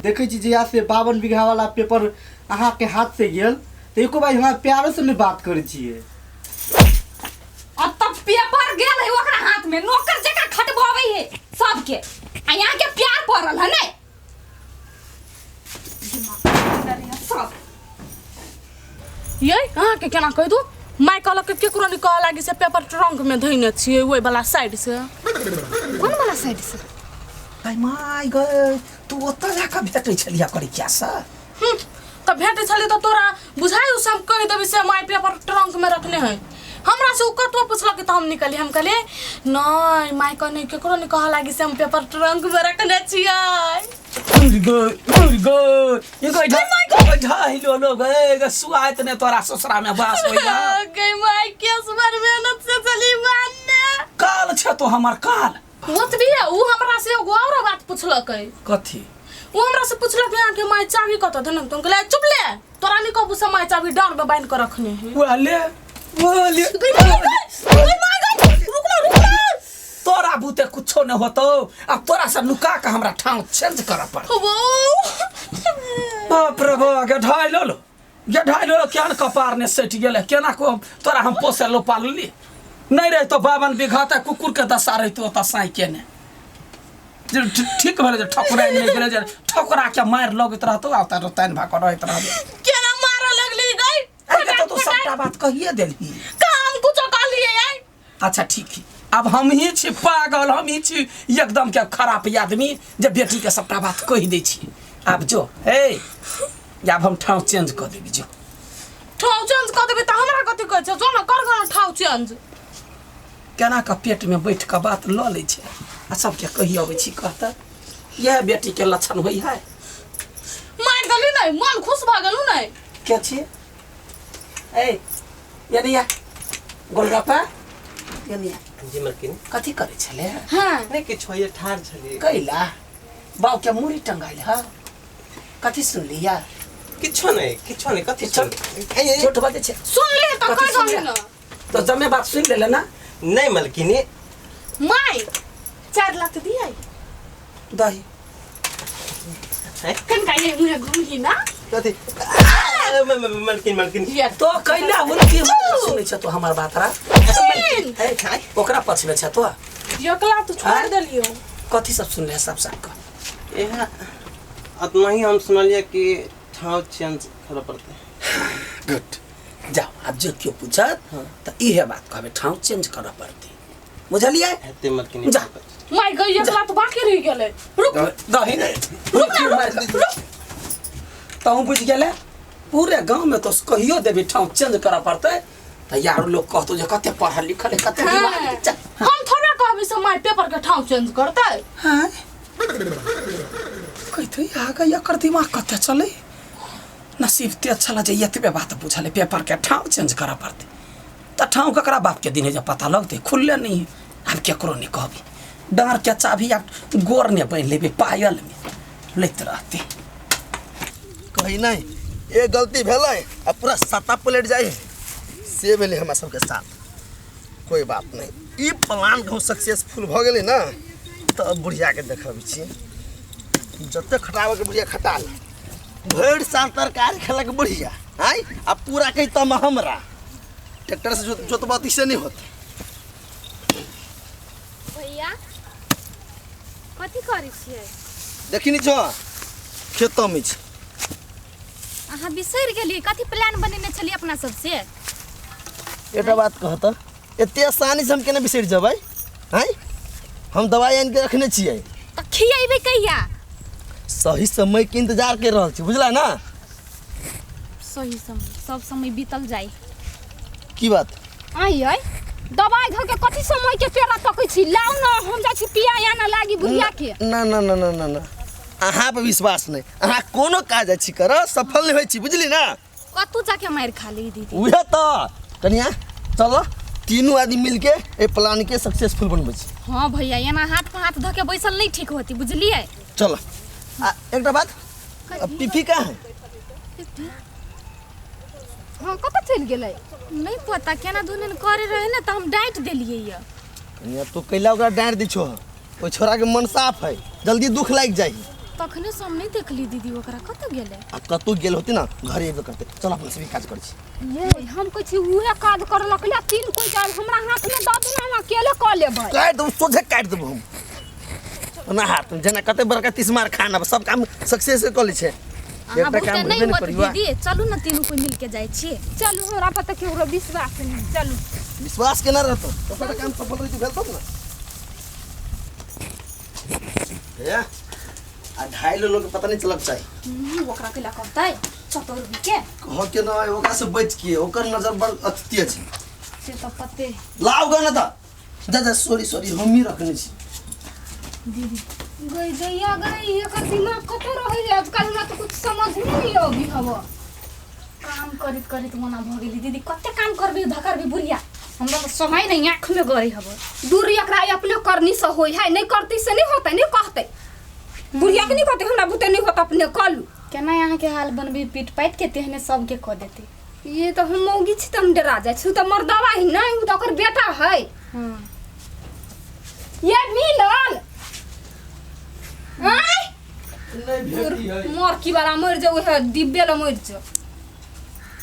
देखै छी जहिया से 52 बीघा वाला पेपर अहाँके हाथ से गेल तऽ एको बार हमरा प्यारो से नहि बात करै छियै। आ तब पेपर गेल है ओकरा हाथ में, नौकर जका खटबाबै है सबके, आ यहाँ के प्यार पड़ल है ने सब। ये अहाँके केना कहि दू, माय कहलक कि केकरो नहि कहऽ लागी से पेपर ट्रंक में धइने छियै ओहि वाला साइड से। कोन वाला साइड से? आइ माय गए, तू ओतऽ जाकऽ भेटै छलियै करिया से? तऽ भेटै छलियै तऽ तोरा बुझाइ से हम कहि देबै से my paper trunk में रखने है। हमरा से ओ कतबो पुछलक तऽ हम निकलियै, हम कहलियै नहि माय कहने केकरो नहि कहऽ लागी से हम पेपर ट्रंक में रखने छियै। सुआइत ने तोरा ससुरा में बास होइया। गई my case बड़ मेहनत से चली बान्ने। काल छ तो हमर काल। ओतबी है, उ हमरा से एगो और बात पुछलकै। कथी? उ हमरा से पुछलक यहाँ के my चाबी कतऽ देने? तो हम कहलियै चुप ले, तोरा नहीं कहबू से my चाबी डाँड़ में बान्हि कऽ रखने है। वाले वाले गई my, गई, गई my, गई, रुक ना, रुक ना। तोरा बूते कुछो न होतो, अब तोरा से नुका के हमरा ठाव चेंज करऽ पड़त। वो। बाप रे बाप, गे ढाई लो लो, गे ढाई लो लो, केहन कपार ने सटि गेलै, केना को तोरा हम पोसे लो पालली नहीं रहे तो 52 बीघा त कुकुर के दशा रहितो ओतऽ साँइ केने। जे ठीक भेलै जे ठकुरा नहि गेलै, जे ठकुरा के मारि लगैत रहतौ आ ओतऽ तानि भऽ कऽ रहैत रहबै। केना मारऽ लगली गई? आइ के तऽ तू सबटा बात कहिए देलही। कहाँ हम कुछो कहलियै आइ? अच्छा ठीक है, अब हम ही छी पागल, हम ही छी एकदम के खराब आदमी जे बेटी के सबटा बात कहि दै छी। आब जो हे, आब हम ठाव चेंज कऽ देबी। जो ठाव चेंज कऽ देबी तऽ हमरा कथी कहै छै? जो ने कर गऽ ठाव चेंज। केना कऽ पेट में बैठ कऽ बात लऽ लै छै आ सबके कहि अबै छी, कहता यह बेटी के लक्षण होइ है। मारि देली नै, मन खुश भऽ गेलू नै? के छी ए यानी या गोलगप्पा यानी या। जी मलकिन। कथी करै छलै? हाँ। नहि किछु होइए, ठाढ़ छलियै। कैला बाप के मुड़ी टंगाइल है? कथी सुनली या? किछो नहि, किछो नहि। कथी चल। सुनली? झूठ बाजै छै। सुनली तऽ कथी कहि सुनली? दही ने। तो जमे बात सुन लेले ना? नहि मलकिनी। My 4 lakh दियै। दही। कनका ये मुँहे घुमही ना। कथी? मलकिन, मलकिन। ये तो कैला हुनकी सुनै छ तो हमर बात रा? सुन। ए, ओकरा पछमे छ तो? एकला तो छोड़ आँय? देलियो। कथी सब सुनले सब सब का? इहा अतना ही हम सुनलियै कि ठाव चेंज करऽ पड़तै। गुड, जाओ आब जे केओ पूछत तऽ इहे बात कहबै, ठाव चेंज करऽ पड़तै, बुझलियै? हेतै मलकिनी। जा। My गई एकला तो बाकी रहि गेलै। रुक। दही ने रुक ना, रुक, रुक। तहूँ बुझि गेलै, पूरे गाँव में तो कहियो देबी ठाव चेंज करऽ पड़तै तऽ यारो लोग कहतो जे कते पढ़ल लिखल है, कते दिमाग है। चल। हम थोड़े कहबी से my paper के ठाव चेंज करतै। हाँ कहते आगे एकर दिमाग कते चलै, नसीब तेज छला जे एतबे बात बुझल, पेपर के ठाव चेंज करऽ पड़तै। तऽ ठाव ककरा बाप के दिन है जे पता लगतै, खुलले नहीं है। आब केकरो नहीं कहबी, डाँर के चाभी आब गोर ने बान्हि लेबै, पायल में लैत रहतै। कही नहीं एक गलती भेलै आ पूरा सत्ता पलट जाइ है, से भेलै हमरा सबके साथ। कोई बात नहीं, ई प्लान कहूँ सक्सेसफुल भऽ गेलै ना तऽ बुढ़ियाके देखबै छियै, जते खटाबैके बुढ़िया खटा ले, भरि साल तरकारी खेलक बुढ़िया आँय, आ पूरा कही तम हमरा ट्रैक्टर से जोतबती से नहीं होते। भैया कथी करै छियै? देखी नहीं छो खेतमे छै। अहाँ बिसरि गेलियै कथी प्लान बनेने छलियै अपना सबसे? एकटा बात कह तऽ, एते आसानी से हम केना बिसरि जेबै? आँय, हम दवाइ आनि के रखने छियै। तऽ खियेबै कहिया? सही समय के इंतजार कर रहल छी, बुझला ना? सही समय, सब समय बीतल जाय। की बात? आइ यै दवाई धऽ के कथी समय के पेड़ा तकै छी? लाउ न, हम जाइ छी पिया या न लागी बुढ़िया के। ना ना ना ना ना ना, अहाँ पर विश्वास नहीं, अहाँ कोनो काज अछि कर सफल नहीं होइ छी, बुझली ना? कतू जाके मारि खा ली दीदी। उहे तऽ कनिया चल तीनू आदमी मिलके ए प्लान के सक्सेसफुल बनबै छी। हाँ भैया, एना हाथ पर हाथ धऽ के बैसल नहीं ठीक होती, बुझलियै? चल आ एकटा बात, पीपी कहाँ है? हाँ कतऽ चलि गेलै नहीं पता, केना दुनू करे रहे ने तऽ हम डाँटि देलियै यऽ। कनिया तू कैला ओकरा डाँटि दै छो? ओहि छोरा के मन साफ है, जल्दी दुख लागि जाइ। तखने से हम नहीं देखली दीदी ओकरा कतऽ गेलै। आ कतौ गेल होते ना घरे एबे करते। चल अपना से भी काज करै छी। ये हम कहै छी उहे काज करलक ले तीन कोई काज हमरा हाथ में दऽ दू ना, हम अकेले कऽ लेबै। काटि देबो, सोझे काटि देबो हम ओना हाथ में। जेना कते बड़का तीस मार खाना सब काम सक्सेस कऽ लै छै। अहाँ एकटा बहुते काम नहीं हेबे ने होत करियो। दीदी, चलू ना तीनू कोई मिलके जाइ छी। चलू, हमरा पर तऽ केकरो विश्वास नहीं। चलू। विश्वास केना रहतो? ओकर काम सफल रही भेल तब ना। हे आ ढाई लोग के पता नहीं चलक चाही। ओकरा कैला कहतै चतुर्भी के? कह के ना, ओकरा से बच के, ओकर नजर बड़ अति तेज छै। से तऽ पते। लाउ ग न त जा जा, सॉरी सॉरी, हम ही रखने छी। गई दैया गई, एकर दिमाग कतऽ रहै है आजकल? हमरा तऽ कुछ समझ में नहीं अभी हव। काम करैत करैत मना भऽ गेली दीदी। कते काम करबी धकरबी बुढ़िया, हमरा तऽ समय नहीं आँख में गरे हब। दूर एकरा अपने करनी से होई है, नहीं करती से नहीं होतै। नहीं कहतै बुढ़िया के, नहीं कहतै हमरा बुते नहीं होत, अपने कर लू। केना अहाँके हाल बनबी पीट पाटि के तेहने सबके कऽ देते। ये तऽ हम मौगी छी तऽ हम डरा जाइ छी, उ तऽ मर्दवा है नहीं, उ तऽ ओकर बेटा है। हाँ। ये मिलल आय मर की वाला मर जाओ है, डिब्बे ला मर जाओ।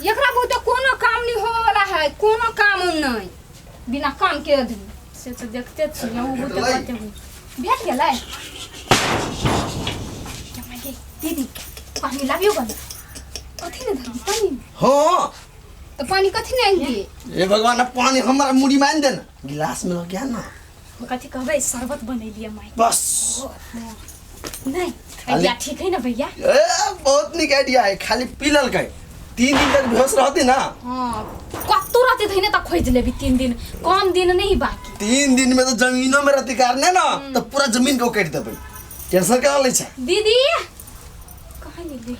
एकरा बहुते कोनो काम नहीं होवे वाला है, कोनो काम नहीं, बिना काम के आदमी। से तऽ देखते छी ओ बहुते। भेटलै? कते हुई भेट गेलै क्या माय गे? दीदी, पानी लाबियो गन? कथी ने धरबी पानी? हाँ। तो पानी कथी ने आनि दिए? हे भगवान, अब पानी हमारा मुड़ी मान देना, गिलास में लग गया ना। कथी कहबै, शरबत बनेलियै माय। बस। नहीं, आइडिया ठीक है ना भैया? ए, बहुत निक आइडिया है। खाली पी ललकै, 3 दिन तक बेहोश रहती ना। हाँ, कत्तो रहते थे ना तऽ खोजि लेबी। 3 दिन कम दिन नहीं बाकी। 3 दिन में तो जमीनों में रहती कारने ना तो पूरा जमीन को काटि देबै। टेंशन करा लै छै। दीदी कहाँ गेलै?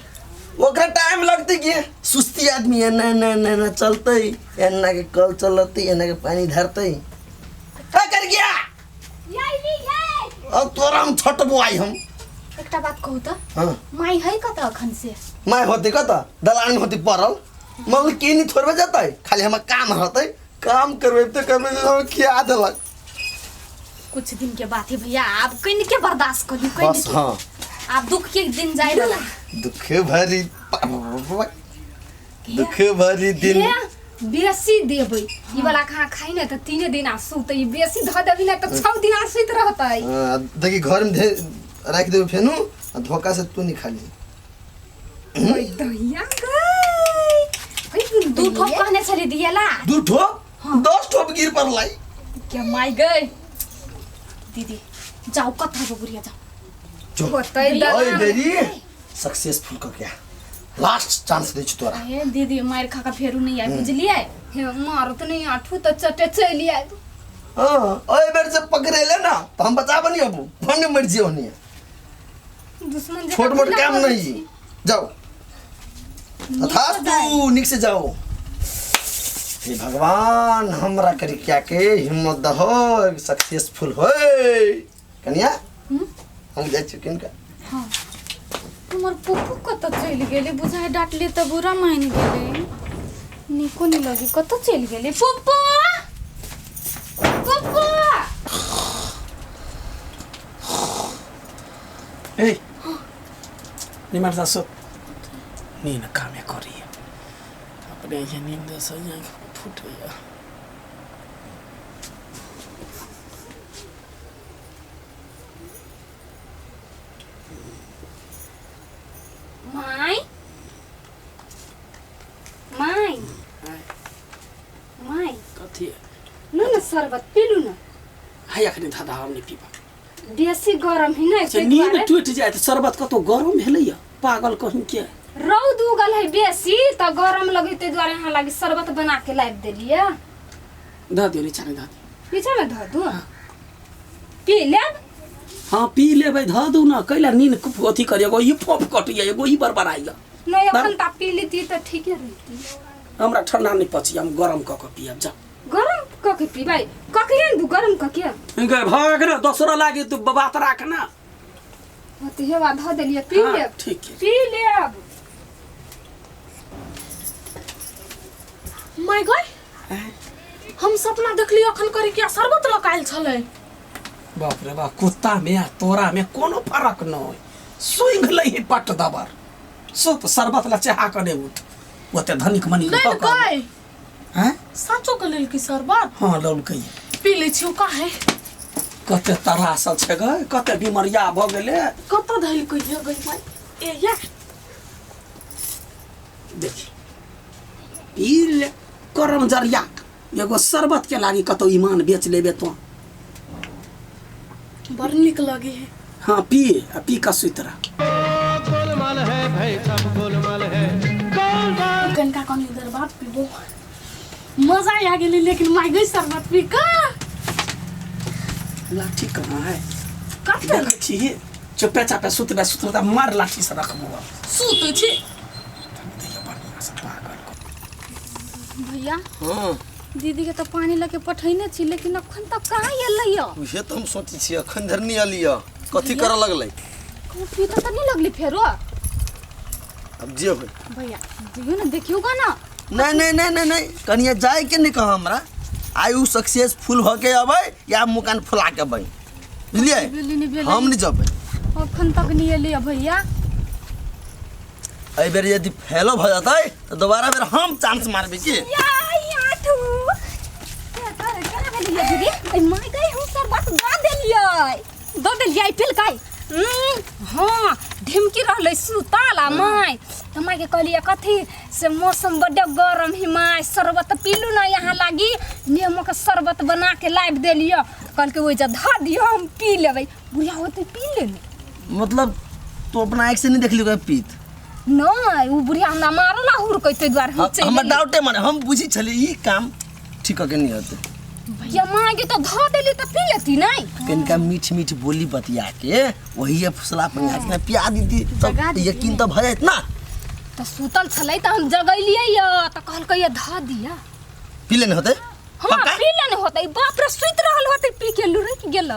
ओकरा टाइम लगतै कि सुस्ती आदमी है। ना ना ना ना चलतै, एन्ना के कल चलतै, एन्ना के पानी धरतै। ए, कर गया। अब तोरा हम छटबो आई हम। एकटा बात कहू तऽ? हाँ। माई है कतऽ अखन से? माय होती कत, दलान में होती पड़ल। मतलब की नहीं थोड़बे जतै, खाली हमर काम रहतै, काम करबै तऽ करबै तऽ हम खिया देलक। कुछ दिन के बात है भैया, आब कनि के बर्दाश्त करू कनि। बस, हाँ। आब दुख के दिन जाय वाला। दुख भरी दुख भरी दिन। हे, बेसी देबै ई वाला कहाँ खाइ ने तऽ 3 दिन आ सुतै। बेसी धऽ देबी ने तऽ 6 दिन आ सुति रहतै। हाँ, देखी घर में राखि देबै फेनु आ धोखा से तू नहीं खाली। ओइ दहिया गई ओइ। दू ठोप कहने छली दियला। दू ठोप, 10 ठोप गिर पड़लै। क्या माई गई, दीदी जाओ, कथा को बुढ़िया जाओ। जो होतै ओइ दलान। बेरी सक्सेसफुल क गया, लास्ट चांस दै छी तोरा। ए दीदी, मारि खा के फेरू नहीं आइ, बुझलियै? हे, मारत नहीं, आठू तऽ चटे चलि आयब। हाँ, ओइ बेर से पकड़ेले ना तो हम बचाब नहीं, अबू भंग मर जियो नहीं। दुश्मन जकाँ छोट मोट पूरा काम करै नहीं। छी। जाओ तथास्तु, निक से जाओ। हे भगवान, हमरा करी क्या के हिम्मत दहो, सक्सेसफुल होय। कनिया, हम जाइ छी किनका। हाँ, हमर पुप्पू कतऽ चलि गेलै? बुझाइ डाँटली तऽ बुरा मानि गेलै, नीको नहि लगे। कतऽ चलि गेलै पुप्पू? पुप्पू! ए निमर सासु, नींद कामे करिए अपने, ये नींद से आँख फूट गया। माय माय माय। कथी? न न, शरबत पीलू न। है, अखनी धाधा हम नहीं पीबा। बेसी गरम है ने। से नींद टूटि जाए तऽ शरबत कतौ गरम भेलैया, पागल कहीं के। रौद उगल है बेसी तऽ गरम लगे, ताहि दुआरे यहाँ लागी शरबत बना के लाबि देलियै। धऽ दियौ नीचा में, धऽ दियौ। पीछा में धऽ दू, पी लेब। हाँ, पी लेबै, धऽ दू ने। कैला नींद अथी करिए? एगो ई फोप कटैया, एगो ई बड़बड़ाइया। नहि, एखन तऽ पी लेती तऽ ठीके रहती। हमरा ठंडा नहीं पची, हम गरम कऽ कऽ पियब, जा। गरम कऽ के पीबै? कऽ के दू गरम कऽ के। गए भाग ने, दोसरो लागी तू बात राख ना। तऽ हेवा धऽ देलियै, पी हाँ, लेब। ठीक है। पी लेब। माय गई, हम सपना देखली अखन करे कि शरबत लऽ के आयल छलै। बाप रे बाप, कुत्ता में आ तोरा में कोनो फरक नहीं। सुइंग लही पट दबर सुत शरबत ला चहा कऽ नहि उठ ओते धनिक मनिक लेल भऽ कऽ गई हैं साँचो के लेल की शरबत हाँ लौलकै पी लै छी काहे कते तरासल छै गै कते बीमरिया भऽ गेलै कतऽ धैल कहियो गई माय ए या देखी पी ले करम जरिया एगो शरबत के लागी कतौ ईमान बेच लेबे तो बड़ नीक लगे है हाँ पी आ पी कऽ सुति रह कनिका कनि देर बाद पीबो मजा आ गेलै लेकिन माय गई शरबत पी कऽ लाठी कहाँ है कतऽ देखै छी चुपे चापे सुतबे सुतबे तऽ मार लाठी से रखबो सुतै छी बढ़िआँ से पागल भैया हाँ दीदी के तऽ पानी लऽ के पठैने छी लेकिन अखन तक कहाँ एलै यऽ उहे तऽ हम सोचै छियै अखन धरि नहि एलियै कथी करऽ लगलै कहूँ पीतऽ तऽ नहि लगली फेरो अब जे होय भैया जइयो ने देखियो गा ना नहीं नहीं नहीं नहीं नहीं कनिया जाए के नहीं कहा हमरा आइ उ सक्सेसफुल भऽ के अबै या मुकान फुला के अबै बुझलियै भेलै नहि भेलै हम नहीं जबै अखन तक नहि एलै यऽ भैया एहि बेर यदि फेलो भऽ जेतै तऽ दोबारा बेर हम चांस मारबै की या आठू केना भेलियै दीदी ए my गई हम शरबत दऽ देलियै दऽ देलियै पिलकै हाँ ढिमकी रहलै सुतल आ माय तऽ मायके कहलियै कथी से मौसम बड्ड गरम है माय शरबत पीलू ना यहाँ लागी नेमोके शरबत बना के लाबि देलियै कहलकै ओहि जे धऽ दियौ हम पी लेबै बुढ़िया होतै पी लेने मतलब तू अपना आँखि से नहीं देखली ओकरा पीत नहि ओ बुढ़िया हमरा मारला हुड़कै ताहि दुआरे हम चलि हमर गेलियै। डाउटे माने हम बुझी छली ई काम ठीक के नहीं होते भैया माँ के तो धऽ देली तऽ पी लेती नहि कनिका मीठ मीठ बोली बतिया के वही फुसला पर के पिया दीदी जगा तब दीदी। यकीन तऽ भऽ जायत ना तऽ सुतल छलै तऽ हम जगैलियै यऽ तऽ कहलकै ये धऽ दिअ पी लेने होते हाँ पक्का पी लेने होतै बाप रे सुति रहल होतै पी के लुढ़कि गेलै।